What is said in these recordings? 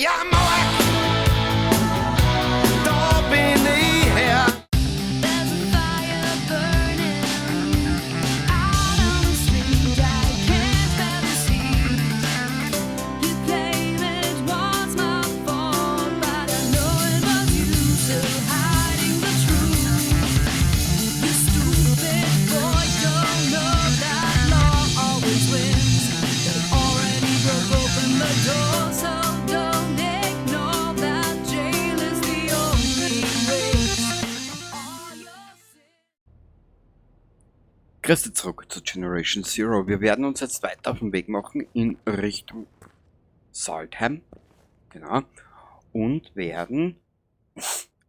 Ja mag, da bin ich her. There's a fire burning out on the street. I can't bear this heat. You claim it was my fault, but I know it was you still hiding the truth. You stupid boy, don't know that law always wins. They already broke open the door, so don't ignore that jail is the only race. All your sins. Grüß dich zurück zu Generation Zero. Wir werden uns jetzt weiter auf den Weg machen in Richtung Saltheim. Genau. Und werden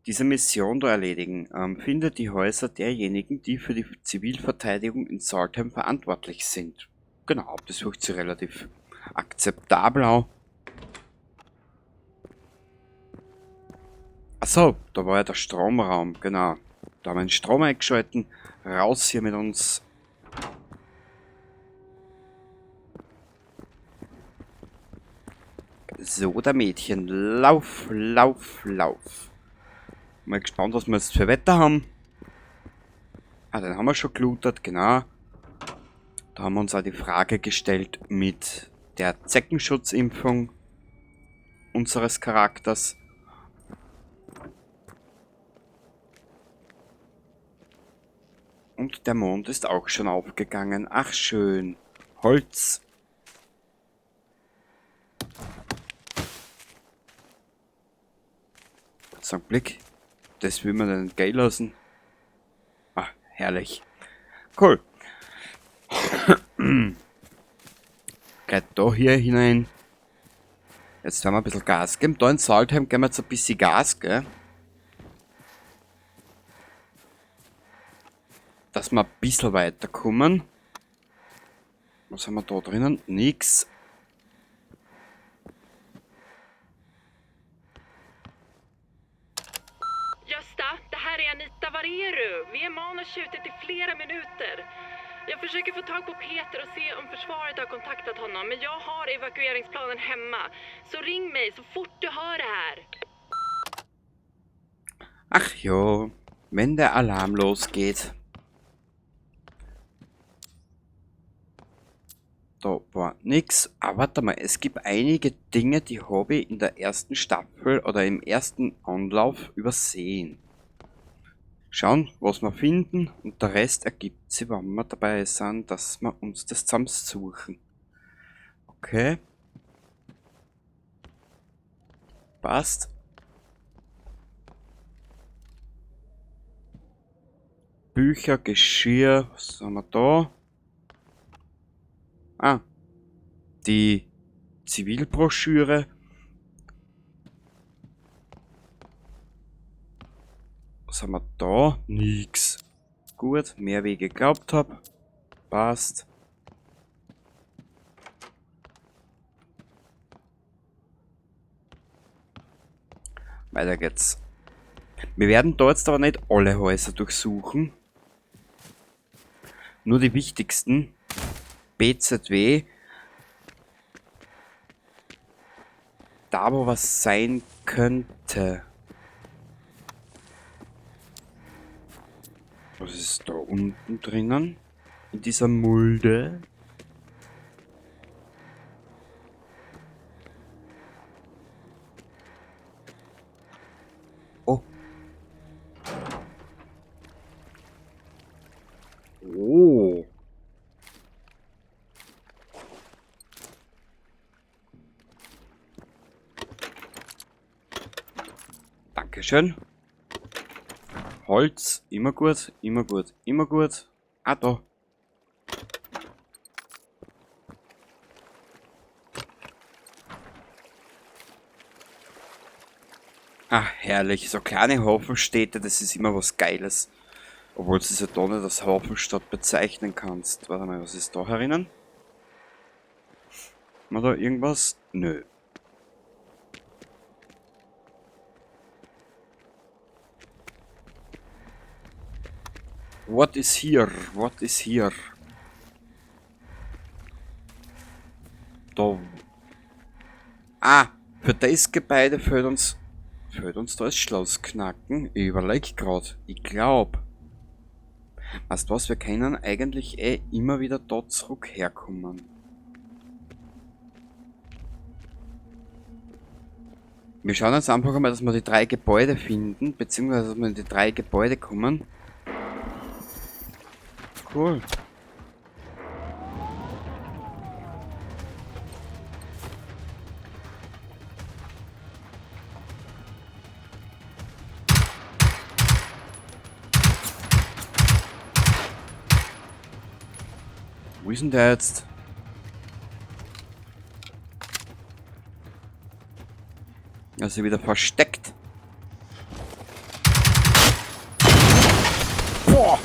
diese Mission da erledigen. Finde die Häuser derjenigen, die für die Zivilverteidigung in Saltheim verantwortlich sind. Genau, das wirkt sich relativ akzeptabel an. Achso, da war ja der Stromraum, genau. Da haben wir den Strom eingeschalten. Raus hier mit uns. So, der Mädchen. Lauf, lauf, lauf. Mal gespannt, was wir jetzt für Wetter haben. Ah, den haben wir schon gelootet, genau. Da haben wir uns auch die Frage gestellt mit der Zeckenschutzimpfung unseres Charakters. Und der Mond ist auch schon aufgegangen. Ach schön. Holz. Kurzer Blick. Das will man dann gehen lassen. Ah, herrlich. Cool. Gleich da hier hinein. Jetzt werden wir ein bisschen Gas geben. Da in Saltheim geben wir jetzt ein bisschen Gas, gell? Dass wir ein bisschen weiterkommen. Was haben wir da drinnen? Nix. Gösta, det här är Anita. Var är du? Vi är manus tjutit i flera minuter. Jag försöker få tag på Peter och se om försvaret har kontaktat honom, men jag har evakueringsplanen hemma. Så ring mig så fort du hör det här. Ach jo, wenn der Alarm losgeht. Da war nix. Aber warte mal, es gibt einige Dinge, die habe ich in der ersten Staffel oder im ersten Anlauf übersehen. Schauen, was wir finden, und der Rest ergibt sich, wenn wir dabei sind, dass wir uns das zusammensuchen. Okay. Passt. Bücher, Geschirr, was haben wir da? Ah, die Zivilbroschüre. Was haben wir da? Nix. Gut, mehr wie ich geglaubt hab. Passt. Weiter geht's. Wir werden da jetzt aber nicht alle Häuser durchsuchen. Nur die wichtigsten. BZW. Da wo was sein könnte. Was ist da unten drinnen? In dieser Mulde? Oh. Oh. Dankeschön. Holz, immer gut, immer gut, immer gut. Ah, da. Ah, herrlich. So kleine Hafenstädte, das ist immer was Geiles. Obwohl du es ja da nicht als Hafenstadt bezeichnen kannst. Warte mal, was ist da herinnen? Haben wir da irgendwas? Nö. What is here? What is here? Da. Ah, Für das Gebäude fehlt uns da das Schloss knacken. Ich überleg grad. Ich glaub. Weißt du was, wir können eigentlich eh immer wieder da zurück herkommen. Wir schauen jetzt einfach einmal, dass wir die 3 Gebäude finden, beziehungsweise dass wir in die 3 Gebäude kommen. Cool. Wo ist denn der jetzt? Also wieder versteckt. Boah!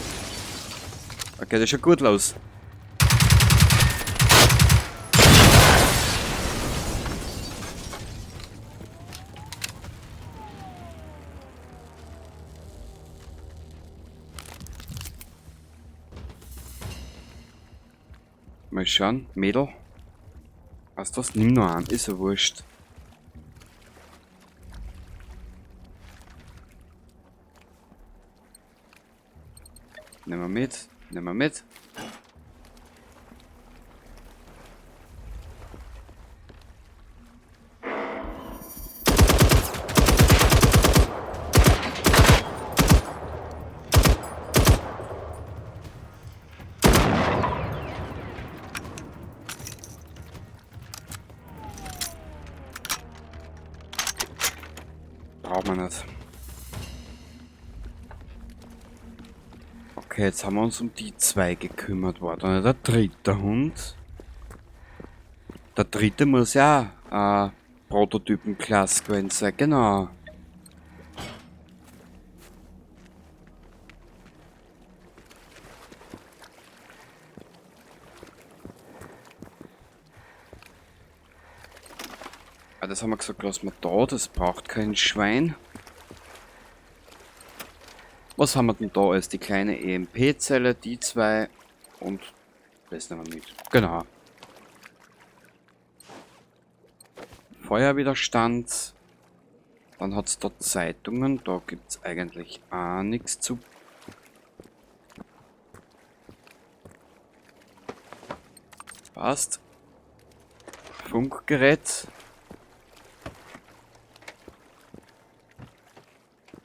Okay, das ist schon gut los. Mal schauen, Mädel. Was das? Nimm nur an, ist ja wurscht. Nehmen wir mit, nehmen wir mit. Braucht man nicht. Okay, jetzt haben wir uns um die 2 gekümmert. War da nicht der dritte Hund? Der dritte muss ja Prototypen-Class gewesen sein, genau. Ah, das haben wir gesagt, lassen wir da, das braucht kein Schwein. Was haben wir denn da als die kleine E M P-Zelle, die 2 und das nehmen wir mit. Genau. Feuerwiderstand. Dann hat's da Zeitungen, da gibt's eigentlich auch nix zu. Passt. Funkgerät.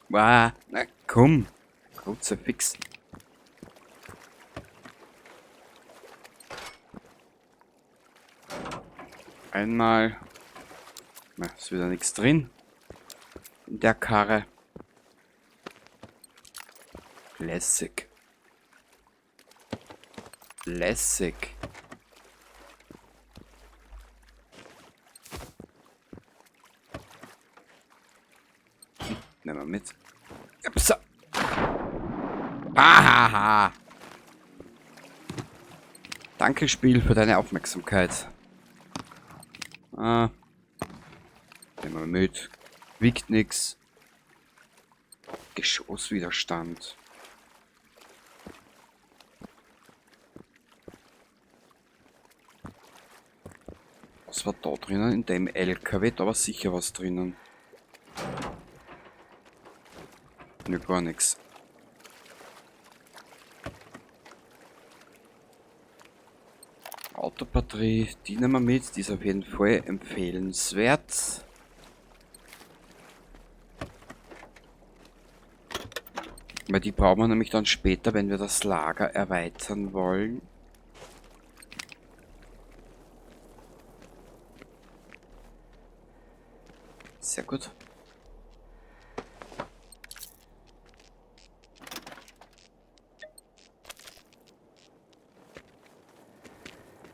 Wow, na komm. Kruzifix. Einmal. Na, ist wieder nichts drin. In der Karre. Lässig. Lässig. Nehmen wir mit. Upsa. Ahaha. Danke, Spiel, für deine Aufmerksamkeit. Ah. Nehmen wir mit. Wiegt nix. Geschosswiderstand. Was war da drinnen? In dem LKW? Da war sicher was drinnen. Nö, gar nix. Autobatterie, die nehmen wir mit, die ist auf jeden Fall empfehlenswert. Weil die brauchen wir nämlich dann später, wenn wir das Lager erweitern wollen. Sehr gut.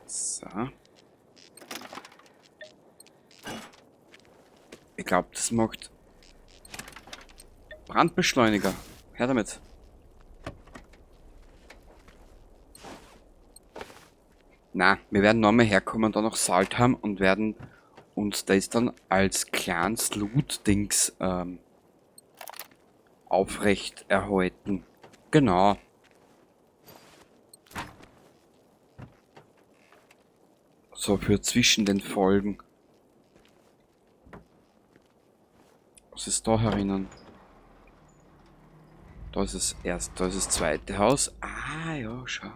So. Ich glaub, das macht Brandbeschleuniger. Her damit. Na, wir werden nochmal herkommen und dann noch Salthamn und werden uns das dann als kleines Loot-Dings aufrecht erhalten. Genau. So, für zwischen den Folgen. Was ist da herinnen? Da ist das erste, da ist das zweite Haus. Ah, ja, schau.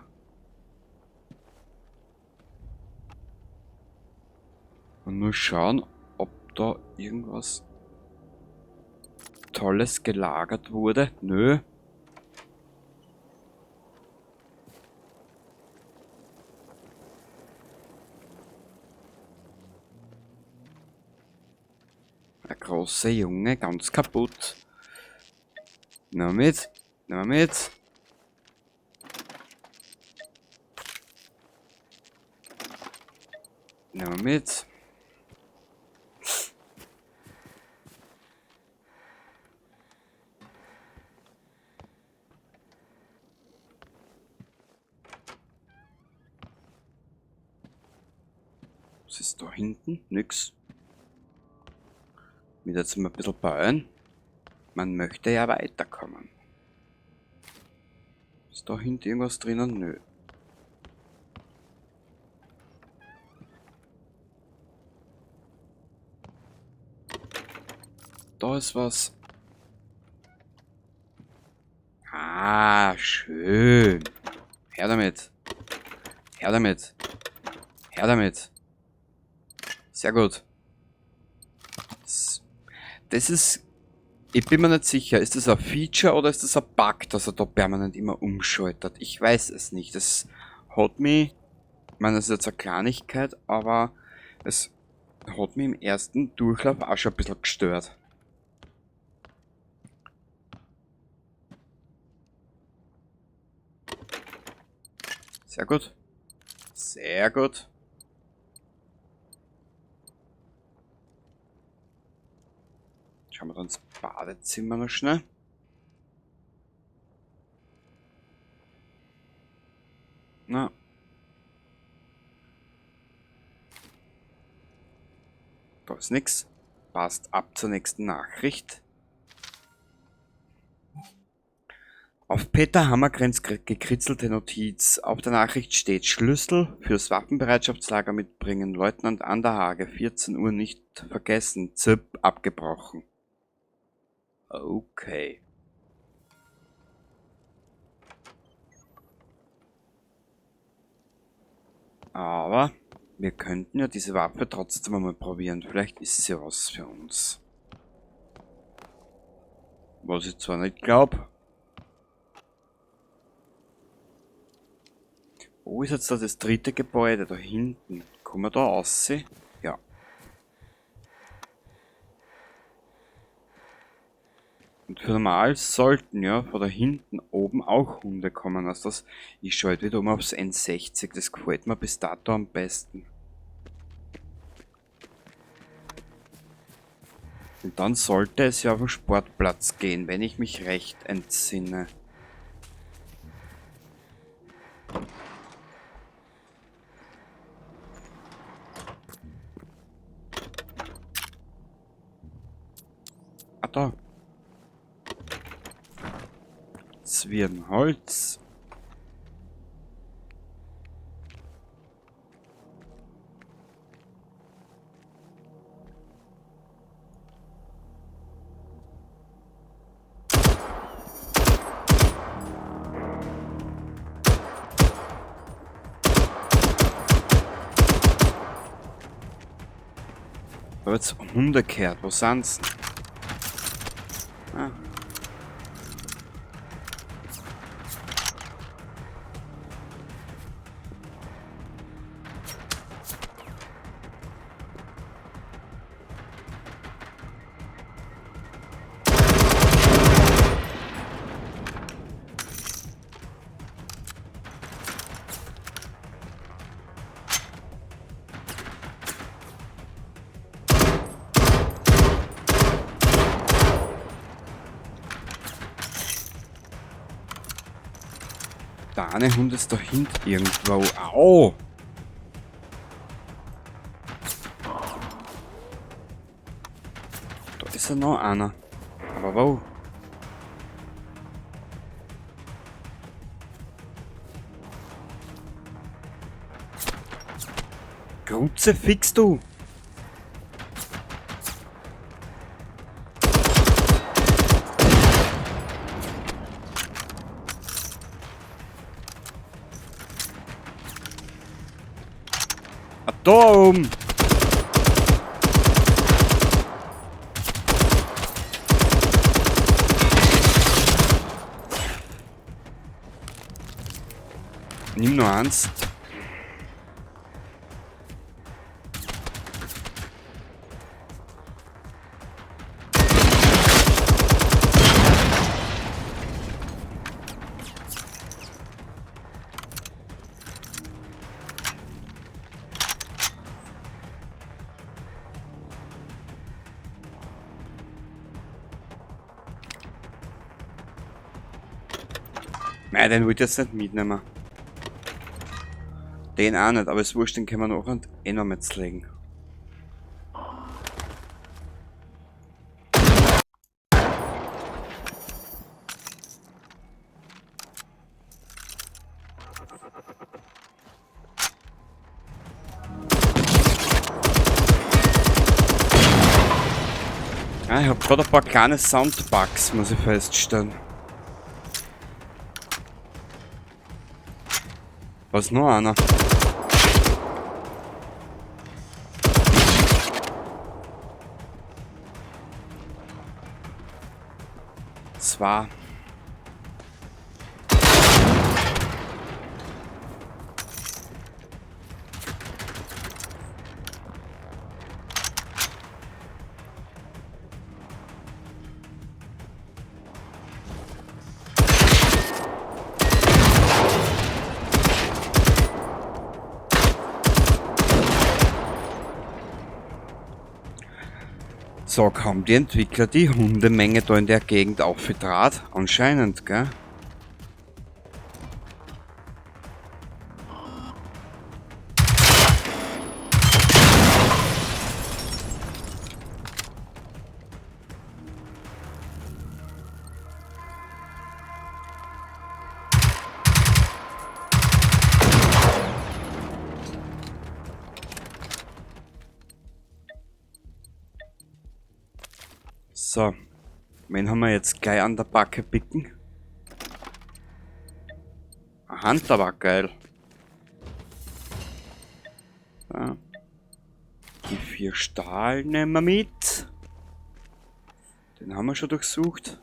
Man muss schauen, ob da irgendwas Tolles gelagert wurde. Nö. Der große Junge, ganz kaputt. Nimm mit, nimm mit. Nimm mit. Was ist da hinten? Nix. Mit jetzt mal ein bisschen bauen. Man möchte ja weiterkommen. Ist da hinten irgendwas drinnen? Nö. Da ist was. Ah, schön. Her damit. Her damit. Her damit. Sehr gut. Das ist... Ich bin mir nicht sicher, ist das ein Feature oder ist das ein Bug, dass er da permanent immer umschaltet? Ich weiß es nicht. Das hat mich... Ich meine, das ist jetzt eine Kleinigkeit, aber es hat mich im ersten Durchlauf auch schon ein bisschen gestört. Sehr gut. Sehr gut. Schauen wir dann ins Badezimmer noch schnell. Na. Da ist nix. Passt, ab zur nächsten Nachricht. Auf Peter Hammargrens gekritzelte Notiz. Auf der Nachricht steht: Schlüssel fürs Waffenbereitschaftslager mitbringen. Leutnant Anderhage, 14 Uhr nicht vergessen. Zip abgebrochen. Okay. Aber wir könnten ja diese Waffe trotzdem einmal probieren. Vielleicht ist sie was für uns. Was ich zwar nicht glaub. Wo ist jetzt da das dritte Gebäude? Da hinten. Kommen wir da raus? Ja. Und für normal sollten ja von da hinten oben auch Hunde kommen. Also das, ich schalte wieder um aufs N60. Das gefällt mir bis dato am besten. Und dann sollte es ja auf den Sportplatz gehen, wenn ich mich recht entsinne. Ah, da. Zwirnholz. Aber jetzt umgekehrt, wo sind's denn? Ah. Der eine Hund ist da hinten irgendwo. Au! Da ist ja noch einer. Aber wo? Kruzifix, du! Da oben! Nimm nur eins. Nein, den wollte ich jetzt nicht mitnehmen. Den auch nicht, aber ist wurscht, den können wir noch und eh noch mitlegen. Ah, ich hab gerade ein paar kleine Soundbugs, muss ich feststellen. Was noch einer? Zwei. So, kaum die Entwickler die Hundemenge da in der Gegend aufgetrat? Anscheinend, gell? So, wen haben wir jetzt gleich an der Backe picken? Ein Hunter war geil. So. Die 4 Stahl nehmen wir mit. Den haben wir schon durchsucht.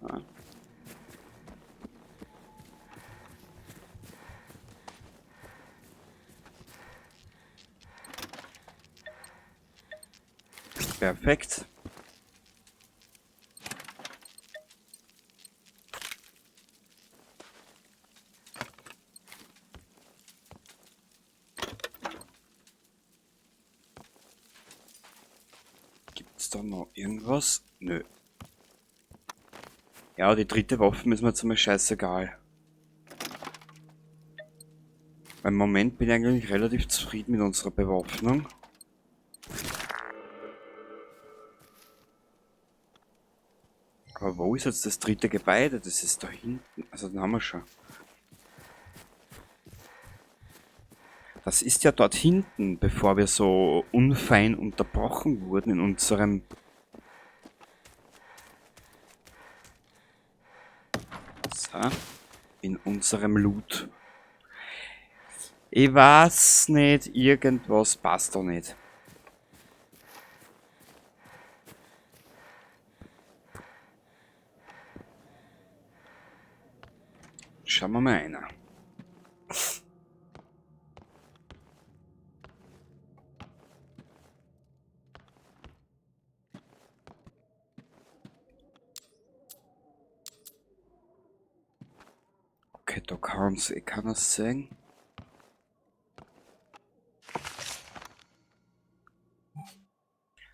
Ja. Perfekt. Gibt's da noch irgendwas? Nö. Ja, die dritte Waffe ist mir jetzt einmal scheißegal. Im Moment bin ich eigentlich relativ zufrieden mit unserer Bewaffnung. Aber wo ist jetzt das dritte Gebäude? Das ist da hinten. Also den haben wir schon. Das ist ja dort hinten, bevor wir so unfein unterbrochen wurden in unserem... So. In unserem Loot. Ich weiß nicht, irgendwas passt da nicht. Schauen wir mal einer. Okay, da kann uns eh keiner sehen.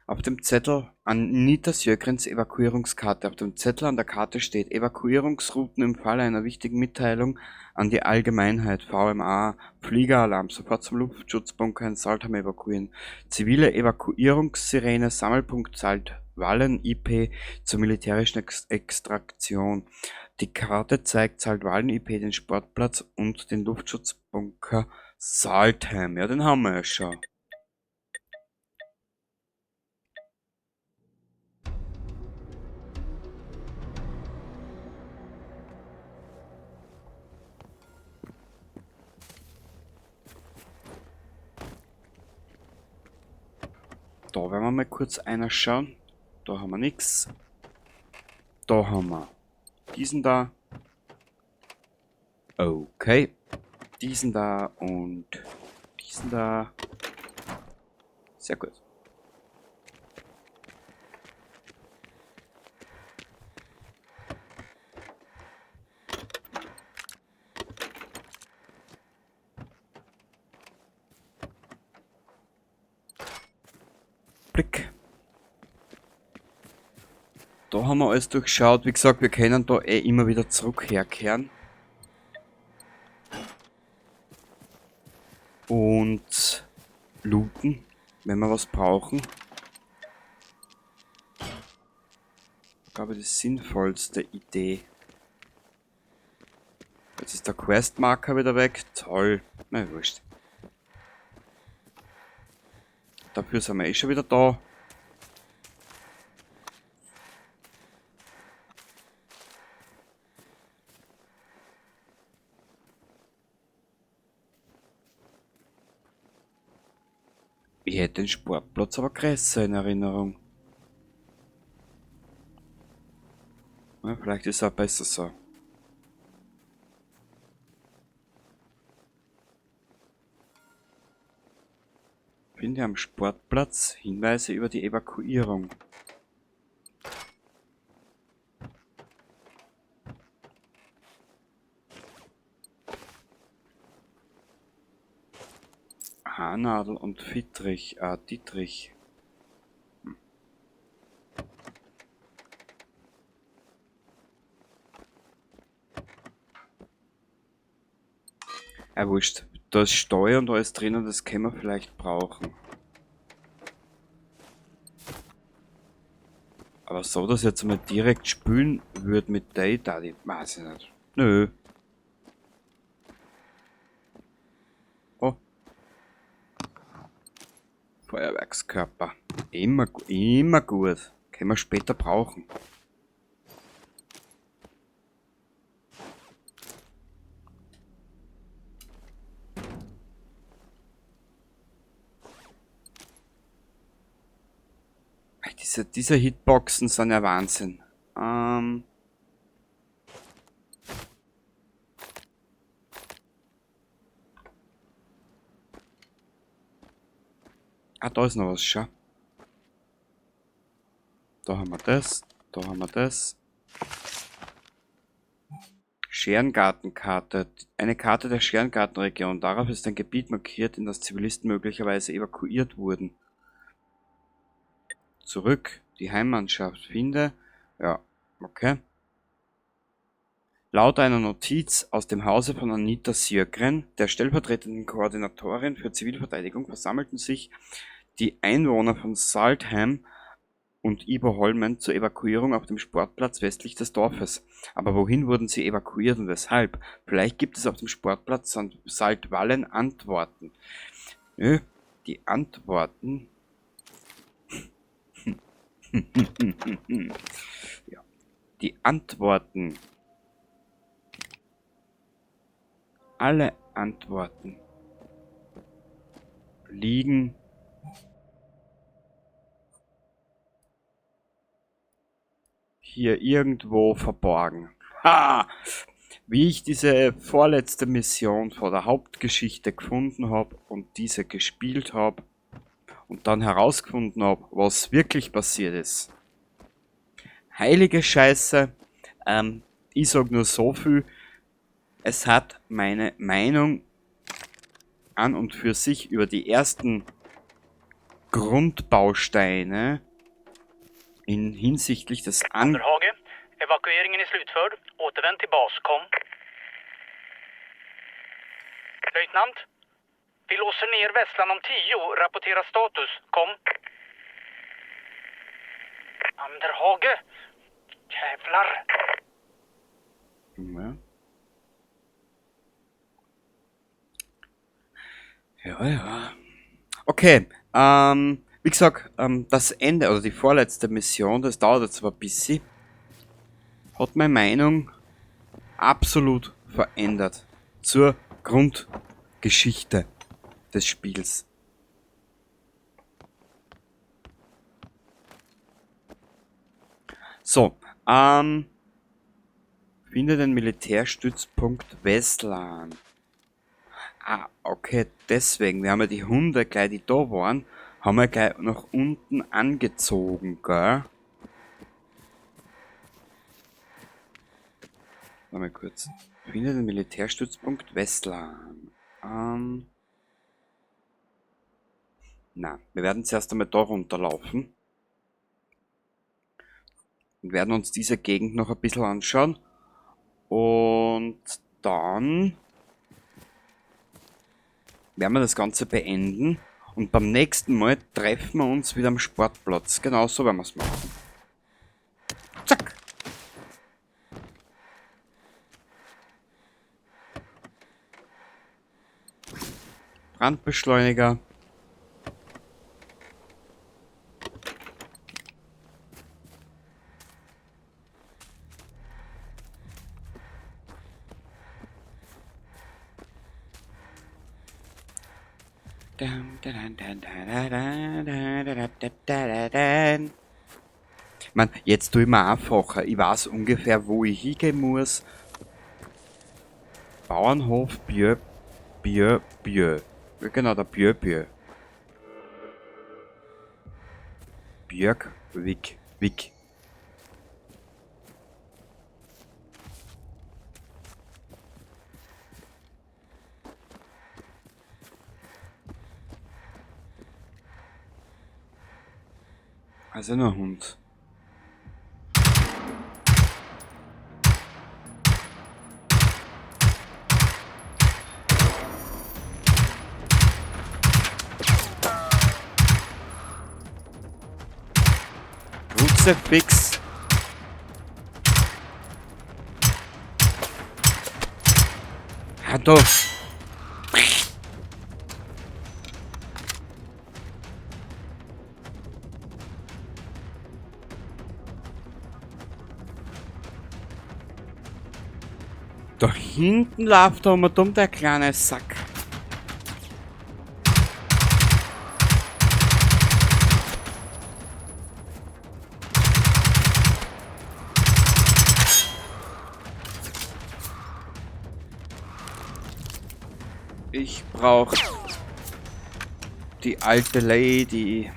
Auf dem Zettel an Anita Sjögrens Evakuierungskarte. Auf dem Zettel an der Karte steht Evakuierungsrouten im Falle einer wichtigen Mitteilung an die Allgemeinheit. VMA, Fliegeralarm, sofort zum Luftschutzbunker in Salthamn evakuieren. Zivile Evakuierungssirene, Sammelpunkt Saltvallen IP zur militärischen Extraktion. Die Karte zeigt Saltvallen IP, den Sportplatz und den Luftschutzbunker Salthamn. Ja, den haben wir ja schon. Da werden wir mal kurz einschauen. Da haben wir nix. Da haben wir diesen da. Okay. Diesen da und diesen da. Sehr gut. Blick. Da haben wir alles durchschaut. Wie gesagt, wir können da eh immer wieder zurück herkehren. Und looten, wenn wir was brauchen. Ich glaube, die sinnvollste Idee. Jetzt ist der Questmarker wieder weg. Toll. Na, wurscht. Dafür sind wir eh schon wieder da. Ich hätte den Sportplatz aber größer in Erinnerung. Ja, vielleicht ist es auch besser so. Finde am Sportplatz Hinweise über die Evakuierung. Haarnadel und Fittrich, Dietrich. Ja, wurscht. Da ist Steuer und alles drinnen, das können wir vielleicht brauchen. Aber so, dass ich jetzt mal direkt spülen würde mit der da, die weiß ich nicht. Nö. Oh. Feuerwerkskörper. Immer gut. Können wir später brauchen. Diese Hitboxen sind ja Wahnsinn. Ah, da ist noch was, schau. Da haben wir das, da haben wir das. Scherengartenkarte. Eine Karte der Scherengartenregion. Darauf ist ein Gebiet markiert, in das Zivilisten möglicherweise evakuiert wurden. Zurück. Die Heimmannschaft. Finde. Ja, okay. Laut einer Notiz aus dem Hause von Anita Sjögren, der stellvertretenden Koordinatorin für Zivilverteidigung, versammelten sich die Einwohner von Salthamn und Iboholmen zur Evakuierung auf dem Sportplatz westlich des Dorfes. Aber wohin wurden sie evakuiert und weshalb? Vielleicht gibt es auf dem Sportplatz Saltvallen Antworten. Nö, die Antworten... Ja, die Antworten. Alle Antworten liegen hier irgendwo verborgen. Ha! Wie ich diese vorletzte Mission vor der Hauptgeschichte gefunden hab und diese gespielt hab und dann herausgefunden hab, was wirklich passiert ist. Heilige Scheiße. Ich sag nur so viel. Es hat meine Meinung an und für sich über die ersten Grundbausteine in hinsichtlich des An- Underhage, evakueringen är slutförd. Återvänd till bas, kom. Löjtnant, vi låser ner Vesslan om 10. Rapportera status, kom. Underhage, jävlar. Ja. Ja, ja. Okay, wie gesagt, das Ende, oder die vorletzte Mission, das dauert jetzt aber ein bisschen, hat meine Meinung absolut verändert zur Grundgeschichte des Spiels. So, finde den Militärstützpunkt Weslan. Ah, okay, deswegen. Wir haben ja die Hunde gleich, die da waren, haben wir gleich nach unten angezogen, gell? Warte mal kurz. Finde den Militärstützpunkt Weslan. Na, wir werden zuerst einmal da runterlaufen. Und werden uns diese Gegend noch ein bisschen anschauen. Und dann werden wir das Ganze beenden. Und beim nächsten Mal treffen wir uns wieder am Sportplatz. Genau so werden wir's machen. Zack! Brandbeschleuniger. Ich mein, jetzt tue ich mir einfacher. Ich weiß ungefähr, wo ich hingehen muss. Bauernhof, Bjö, Bjö, Bjö. Ja, genau, der Bjö, Bjö. Björk, Wick, Wick. Also nur Hund. Kruzifix. Ah, doch. Da hinten läuft er immer dumm, der kleine Sack. Ich brauch die alte Lady.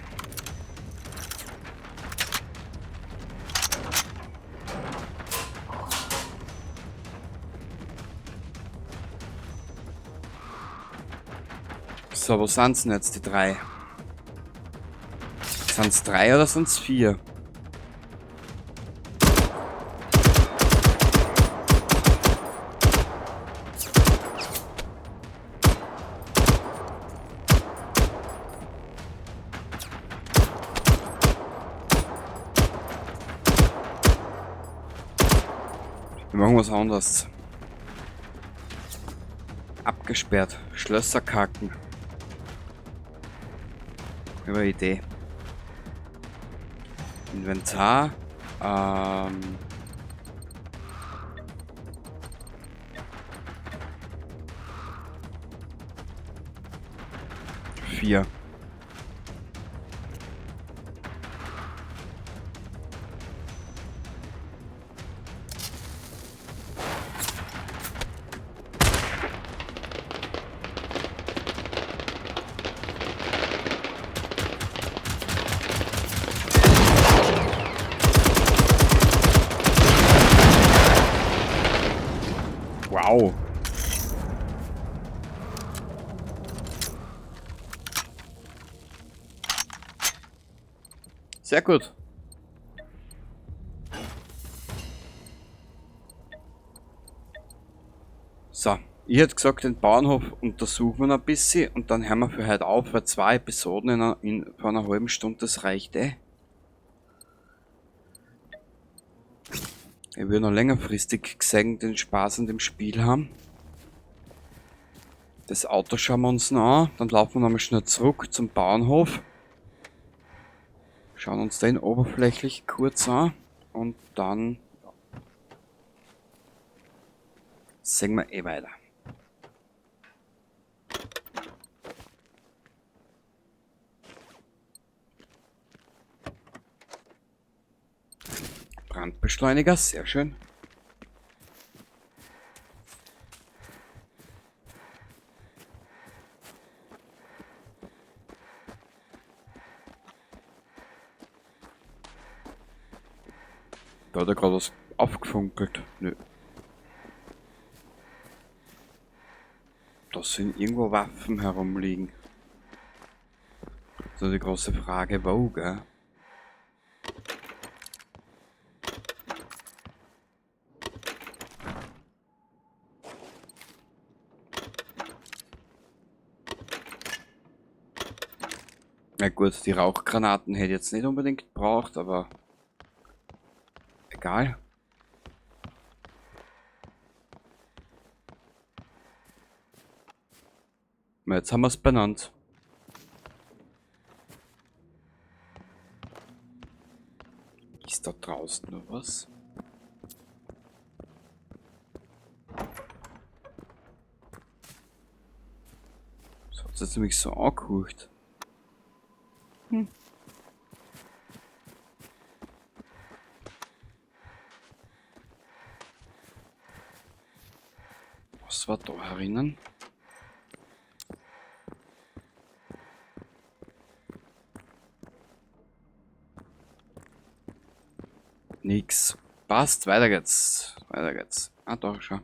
So, wo sind's denn jetzt die drei? Sind's 3 oder sind's 4? Wir machen was anderes. Abgesperrt. Schlösser kacken. Über Idee. Inventar. 4. Wow. Sehr gut. So, ich hätte gesagt, den Bauernhof untersuchen wir noch ein bisschen und dann hören wir für heute auf, weil 2 Episoden vor einer halben Stunde, das reicht eh. Ich will noch längerfristig gesehen den Spaß an dem Spiel haben. Das Auto schauen wir uns noch an, dann laufen wir nochmal schnell zurück zum Bauernhof. Schauen uns den oberflächlich kurz an und dann sehen wir eh weiter. Brandbeschleuniger, sehr schön. Da hat er gerade was aufgefunkelt. Nö. Da sind irgendwo Waffen herumliegen. So die große Frage, wo, gell? Na gut, die Rauchgranaten hätte ich jetzt nicht unbedingt gebraucht, aber egal. Na, jetzt haben wir's benannt. Ist da draußen noch was? Das hat sich nämlich so angehört. Was war da herinnen? Nix. Passt, weiter geht's. Weiter geht's. Ah, doch, schau.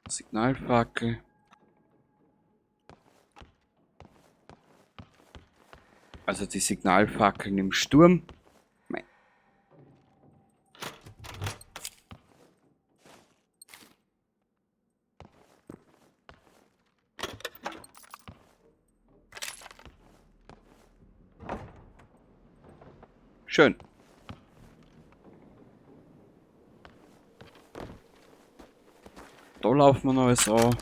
Signalfackel. Also die Signalfackeln im Sturm. Mei. Schön. Da laufen wir noch alles an.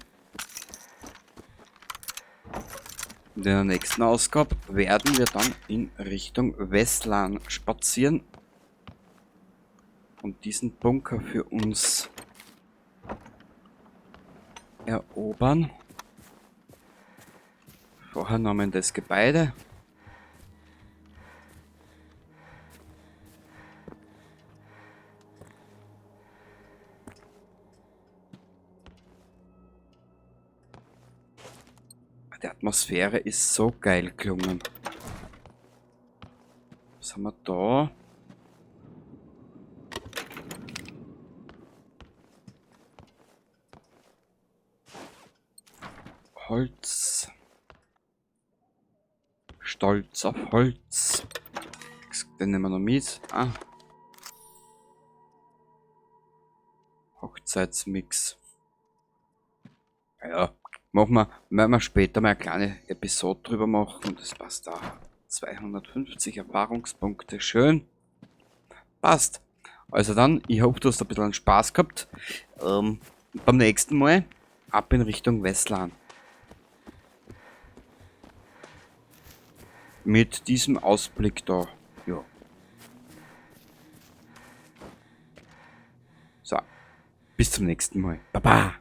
In der nächsten Ausgabe werden wir dann in Richtung Westland spazieren und diesen Bunker für uns erobern. Vorher nahmen das Gebäude. Die Atmosphäre ist so geil gelungen. Was haben wir da? Holz. Stolz auf Holz. Den nehmen wir noch mit. Ah. Hochzeitsmix. Ja, machen wir, werden wir später mal eine kleine Episode drüber machen. Und das passt da. 250 Erfahrungspunkte. Schön. Passt. Also dann, ich hoffe, du hast ein bisschen Spaß gehabt. Beim nächsten Mal ab in Richtung Westland. Mit diesem Ausblick da. Ja. So. Bis zum nächsten Mal. Baba.